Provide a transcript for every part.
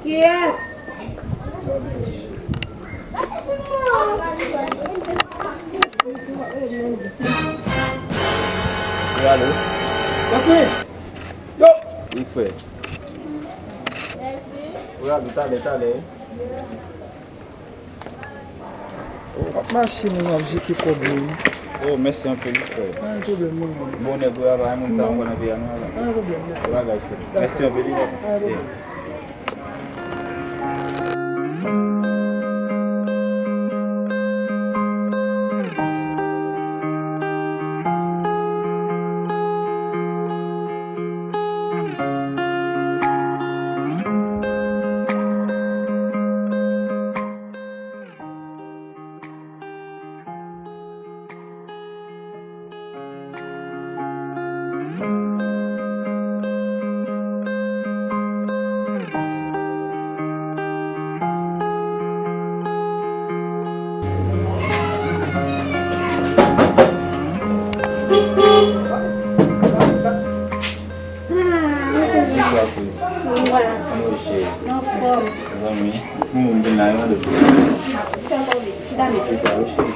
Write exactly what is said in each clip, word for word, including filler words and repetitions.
Kiyès? Wi, alo? Yasmin! Yo! Wi, frè. Wi, alo, talè, talè. W ap mache, men w ap jete kòb yo, wi. Oh, mèsi anpil, frè. Pa gen pwoblèm, non. Bonè pou travay, moun sa ankò nan peyi a, non, ala. Pa gen pwoblèm, non. Bagay, frè. Mèsi anpil, wi. Pa gen pwoblèm. Bonswa, kouz. Bonswa. Kòman w ye, cheri? Anfòm. Zanmi, mwen vin la, yon de. Chita, chita, wi, cheri.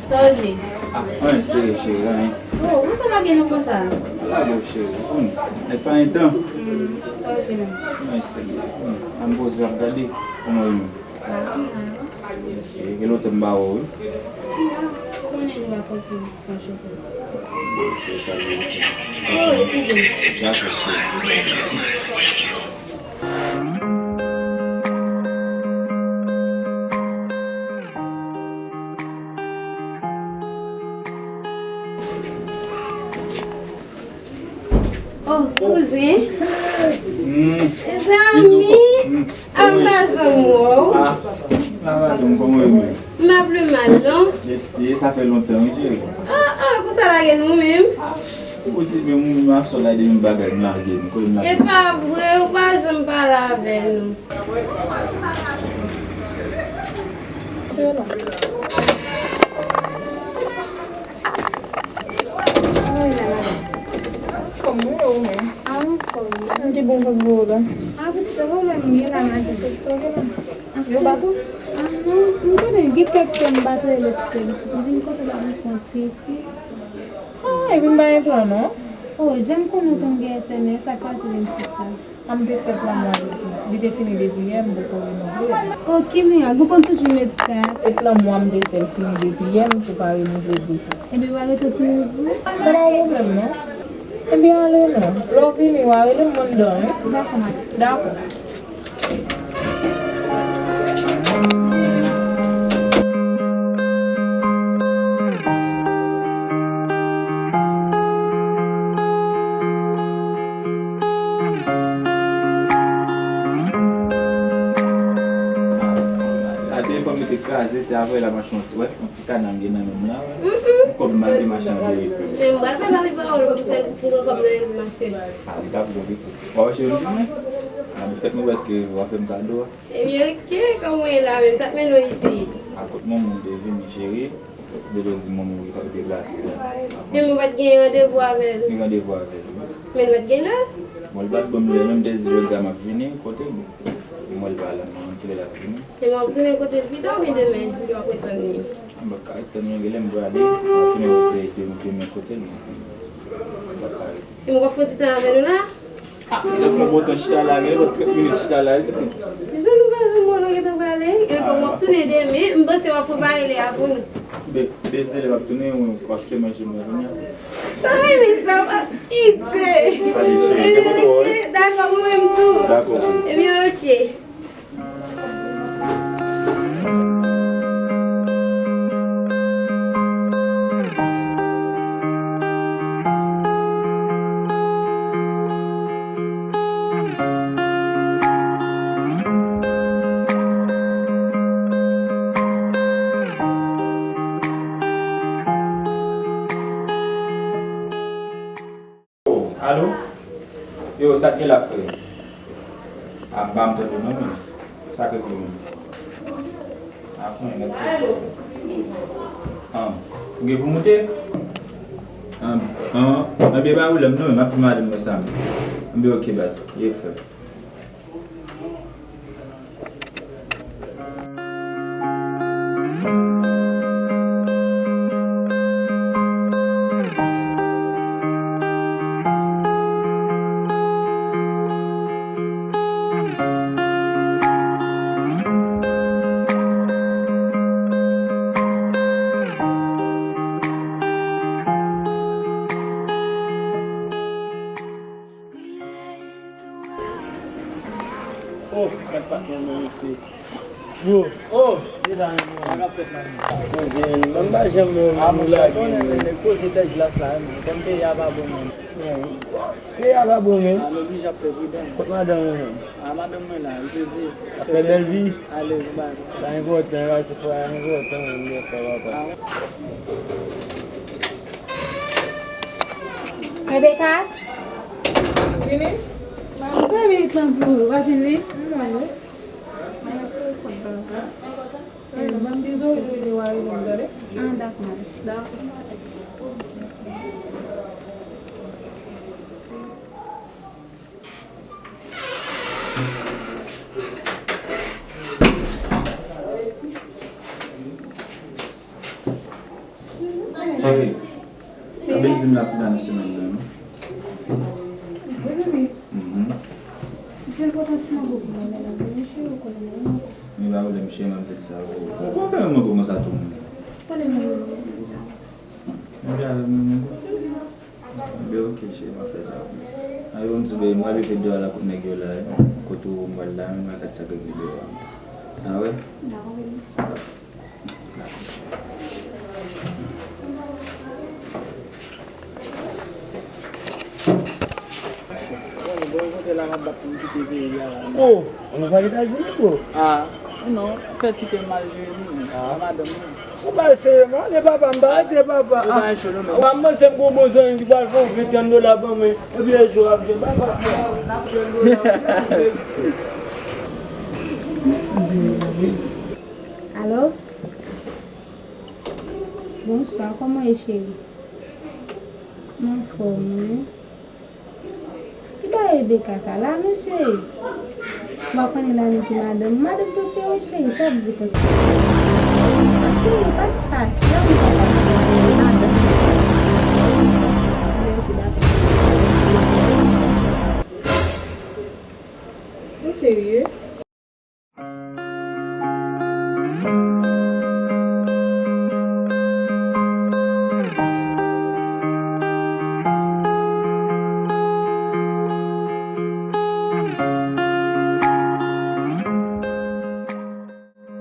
Sa w vle? Ah, anyen, serye, cheri, anyen. Oh, ou sou lage nou konsa? Lage w, cheri, ou konnen. Nèg pa gen tan. Hmm, sa w vle menm? Anyen, serye, ou konnen. An poze ap gade, kòman w ye menm? Ah, ah. Mèsi. Gen lontan m pa wè w, wi. Konnen nou pa soti san chofè. Bon, se sa, wi. Oh, eskize m. Dakò, cheri. Oh, kouzen. Mm. Zanmi. Mm. An pa janm wè w. Ah, pa janm, kòman w ye menm? M pa pli mal, non. Mesye, sa fè lontan, wi, cheri. Ah, ah, konsa lage nou menm. Ah, ou di, men mwen, m ap sot la de yon bagay, m lage nou, kote m lage nou. E pa vre, ou pa janm pale avè nou. Se la. Ay, la, la. Kòman w ye, ou menm? Ah, anfòm. M te bon pou w la. Ah, pitit, pa pwoblèm, m gen la, madanm. Yo bat ou? Ah, non, m konnen, gen kèk tan m bat rele ti pitit. M vin kote w la, m fè yon ti ekri. Ah, epi m pa gen plan, non. Oh, jan m konnen w konn gen S M S, sa k pase menm, sista? A m te fè plan mwen epi li te fini depi yè, m poko renouvle. Oh, ki mirak, ou konn toujou met dat. Se plan mwen m te fè l fini depi yè, m tou pa renouvle l pou ti. Ebyen, w a rete ti minit pou mwen? Se pa yon pwoblèm, non. Ebyen, ale non. Lè w vini, w a rele m, mwen anndan, wi. Dakò, madanm. Dakò. A, telefòn mwen te kraze, se apre la m achte yon ti, wè, yon ti kana m gen nan men m la, wè. Mm, mm. M konn mal gen machin an vye tou. Men m pral fè pale pawòl, m fè, m pran kòb nan men m achte. A, li t ap bon, pitit. W ap achte yon ti mwen? A, men fèt mwen prèske, w ap fè m kado a. Ebyen, oke, kòman w ye la menm? Sa k mennen w isit? A, kot manman m te vini, cheri. Yo te di manman w li pa t deplase la. Men mwen pa t gen randevou avè l. Gen randevou avè l, wi. Men l pa t gen lè? Bon, li pa t ban m lè, non, m te di jodi a m ap vini, kote l? Bon, mwen l pa la, non, kilè l ap vini? Men w ap tounen kote l pita oubyen demen, yo ap ret tann li? M p ap ka ret tann li, non, genlè m prale, m ap tounen wè se demen kote l, non. M p ap ka ret. Men w ap fè yon ti tan avè nou la? Ah, lè pran bon tan chita la, gen lòt trant minit chita la, wi, pitit. Jan nou pa janm wè w gentan prale, e kòm w ap tounen demen, m panse w ap prepare lè a pou nou. Be-, bezwen lè m ap tounen, w achte manje mwen kounye a. Sa renmen sa, w ap kite. Ale, cheri, gen kote w, wi. Dakò, mwen menm tou. Dakò. Ebyen, oke. Alo? Yo, sa k gen la, frè? A, m pa m tande non, men. Sa k rive menm? A, konnen nèg prese, frè. An, ou gen pou moute? An, An, anben pa pwoblèm non, m ap di madanm mwen sa menm. Anben oke baz, ye frè. Oh, gad patnè mwen isi. Yo. Oh, mezanmi. Sa k ap fèt la menm? Koze, mwen pa janm wè moun lage. Ah, monchè, konnen nèg koze tèt glas la, menm. Kòm peyi a pa bon, menm. Peyi a pa bon, menm. Ah, nou oblije ap fè pridan. Kot madanm ou menm? Ah, madanm mwen la, li poze. Ap fè bèl vi. Alèz, baz. Sa enpòtan, la, se fwa enpòtan, menm, lè fwa papa. Ah. Rebecca? Vini. Ou pa vini tanpri, ou pa jwenn li? Non, non. Mwen ti repon ba ou. Si Zoe jodi w a rive m tande. Ah, dakò, madanm. Dakò. Cheri, pa vin di m la pou nan semèn nan, non? Wi, wi. Mhm. Di l pote ti mango pou mwen, men la, men cheri, ou konnen mwen. Men pa pwoblèm, cheri, m ap fè sa pou ou. Ou konn fè yon mango konsa tou, mwen. Konnen mwen, mwen, mwen, mwen. Mwen pa avè m, mwen. Ebyen, oke, cheri, m ap fè sa pou ou. Ay, bon, m di, bebe, m prale fè deyò la kot nèg yo la, wi. Kot ou m pral la, menm a kat sa k regle deyò a. N a wè? Dakò, bebe. Bon, bon, kote la m ap bat pou m kite peyi a la. Oh, ou pral Etazini, bro? Ah, non, fè ti kè m al jwe li, a madanm mwen. Ou pa serye, man, ale papa, m pa rete papa. Ou pa cho non, men. Wa, m panse m gon bon zanmi ki pral fè yon ventèn dola ban mwen. Epi e jou ap jwe, bay papa. Ventèn dola, m panse. Alo? Bonswa, kòman w ye, cheri? M anfòm, wi. Ki bagay Rebecca sa la, non, cheri? Ou pa konnen Dani ki madanm? Madanm tou fè w, cheri, sa w ap di konsa? Cheri, pa di sa. Dani pa madanm. Mwen ki dakò. Ou serye?